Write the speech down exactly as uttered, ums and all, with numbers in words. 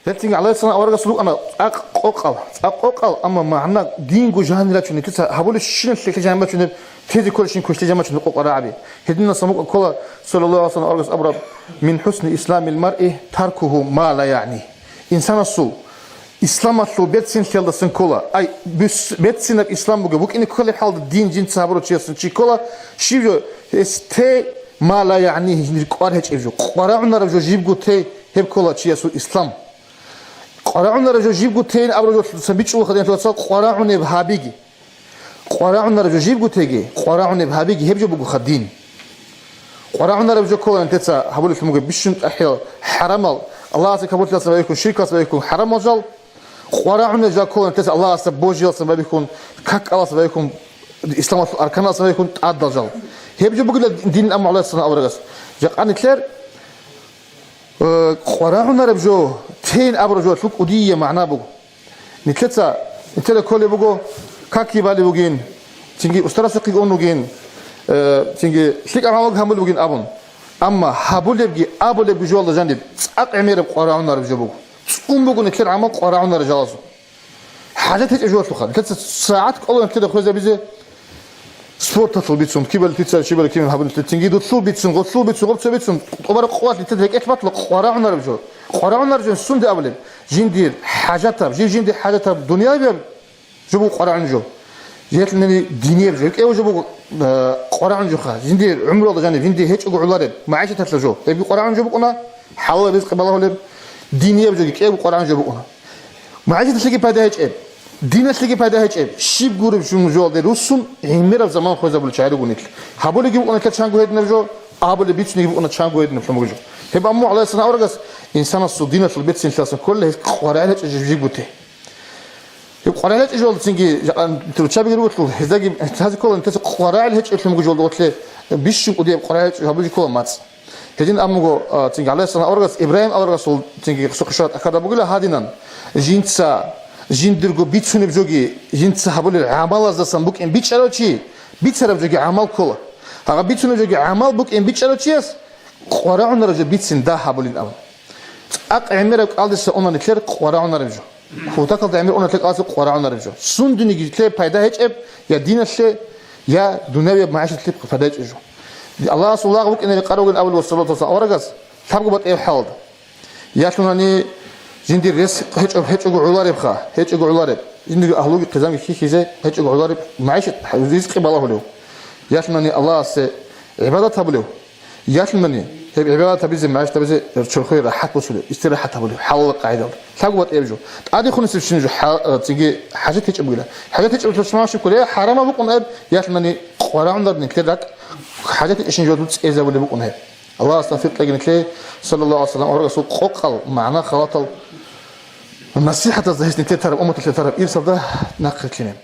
Гьелцинги гӀалайгьиссалам аварагас рукӀана цӀакъ къокъал, цӀакъ къокъал, амма магӀна динго жанир рачун, нилъеца гьабулебщинаб лъикӀлъи жанир рачунеб, тезе кколебщин квешлъи жанир рачунеб къокъал рагӀаби. Гьединаса мукӀа ккола, саллаллагьу гӀалайгьи вассалам аварагас абураб: «Мин хӀусни исламил маръи таркугьу ма ла ягӀни». Инсанасул исламалъул берцинлъиялдасан ккола. Ай, бус-, берцинаб ислам бугеб, букӀине кколеб хӀалда дин жинца гьабурав чиясул чи ккола, щиб жо, гьес те ма ла ягӀни, жиндир кӀвар гьечӀеб жо, къварагӀунараб жо жибго те, гьеб ккола чиясул ислам. КъварагӀунараб жо жибго тейин абураб жо лъуцабичӀулаха динлъуцал къварагӀунеб гьабиги. КъварагӀунараб жо жибго теги, къварагӀунеб гьабиги, гьеб жо бугоха дин. КъварагӀунараб жо ккола нилъеца гьабулелъун бугеб бищун тӀахӀиял хӀарамал, Аллагьасе кабуллъиялдасан байбихьун, ширкалдасан байбихьун хӀарамал жал, къварагӀунел жал ккола нилъеца Аллагьасда божиялдасан байбихьун, какалдасан байбихьун, исламалъул арканалдасан байбихьун тӀадал жал. Гьеб жо бугила дин, амма гӀалайгьиссалам аварагас. Жакъа нилъер, э, къварагӀунараб жо тейин абураб жоялъул кӀудияб магӀна буго. Нилъеца, нилъеда кколеб буго, какги балеб бугин, цинги устарасухъе ун вугин, э, цинги лъикӀаб гӀамалги гьабулеб бугин абун. Амма гьабулебги абулебги жоялда жаниб цӀакъ гӀемераб къварагӀунараб жо буго. ЦӀун буго нилъер гӀамал къварагӀунараб жалазул. ХӀажат гьечӀеб жоялъулха. Нилъеца сагӀат кӀолеб нилъеда хвезабизе, спорталъул бицун, кибали лъица, щибали кибин гьабун лъицинги, дутлъул бицун, гъолъул бицун, гъобцо бицун, тӀубараб къуват лъицад рекӀелъ батла къварагӀунараб жо. КъварагӀунараб жо сунде абулеб? Жиндир хӀажатаб, жив жинде хӀажатаб дуниябияб жо буго къварагӀун жо. Жиялъунани динияб жо, кӀев жо буго, э, къварагӀун жоха. Жиндир гӀумруялда жаниб, жинди гьечӀого гӀолареб, магӀишаталъа жо. Гьебги къварагӀун жо букӀуна, хӀалалаб ризкъи балагьулеб, динияб жоги кӀев къварагӀун жо букӀуна. МагӀишаталъеги пайда гьечӀеб, диналъеги пайда гьечӀеб, щиб гуреб жо-, жоялде руссун гӀемераб заман хвезабулел чагӀи руго нилъ. Гьабулебги букӀуна нилъер чанго гьединаб жо, абулеб бицунебги букӀуна чанго гьединаб лъун бугеб жо. Гьеб амму гӀалайгьиссалам аварагас инсанасул диналъул берцинлъиялдасан кколила гьез къварагӀел гьечӀеб жиб-, жибго те. Гьеб къварагӀел гьечӀеб жоялда цинги жакъа руччабиги ругелъул, гьездаги гьазе ккола нилъеца къварагӀел гьечӀеблъун бугеб жоялда гъорлъе бищун кӀудияб къварагӀел гьечӀеб гьабулеб ккола мацӀ. Гьедин аммуго, а, цинги гӀалайгьиссалам аварагас, Ибрагьим аварагасул цинги сухъишарат ахада бугила гьадинан, жинца, жиндирго бицунеб жоги, жинца гьабулел гӀамалаздасан букӀин бичӀчӀарав чи, бицараб жоги гӀамал ккола. Гьагъа бицунеб жоги гӀамал букӀин бичӀчӀарав чияс къварагӀунараб жо бицин дагь гьабулин абун. ЦӀакъ гӀемераб кӀалдиса уна нилъер къварагӀунараб жо. Кутакалда гӀемер уна нилъер кӀалдиса къварагӀунараб жо. Сундениги нилъее пайда гьечӀеб, я диналъе, я дунявияб магӀишаталъе пайда гьечӀеб жо. Аллагьасул лагъ букӀинаби къараугин абулев саллаллагьу гӀалайгьи вассалам аварагас лъабго батӀияб хӀалда. Ялъунани жиндир рес гьечӀо-, гьечӀого гӀоларебха, гьечӀого гӀолареб. Жиндирго агьлуги хъизанги хьихьизе гьечӀого гӀолареб, магӀишат, ризкъи балагьулев. Ялъунани Аллагьасе гӀибадат гьабулев. Ялъунани гьеб гӀибадат гьабизе, магӀишат гьабизе чорхое рахӀат босулев, истирахӀат гьабулев, хӀалалаб къагӀидалда. Лъабго батӀияб жо. ТӀадехунесебщинаб жо хӀа-, цинги хӀажат гьечӀеб бугила. ХӀажат гьечӀеб лъуцӀ-, мамаши кколей, хӀарамаб букӀун аб, ялъунани къварагӀунар нилъер ракӀ хӀажат гьечӀебщин жо дур цӀезабулеб букӀун гьеб. Аллагьас тавфикъ кьеги нилъее, саллаллагьу гӀалайгьи вассалам, аварагасул къокъал магӀна халатал насихӀатазда гьес нилъее тараб, умматалъе тараб ирсалда нахърилълъине.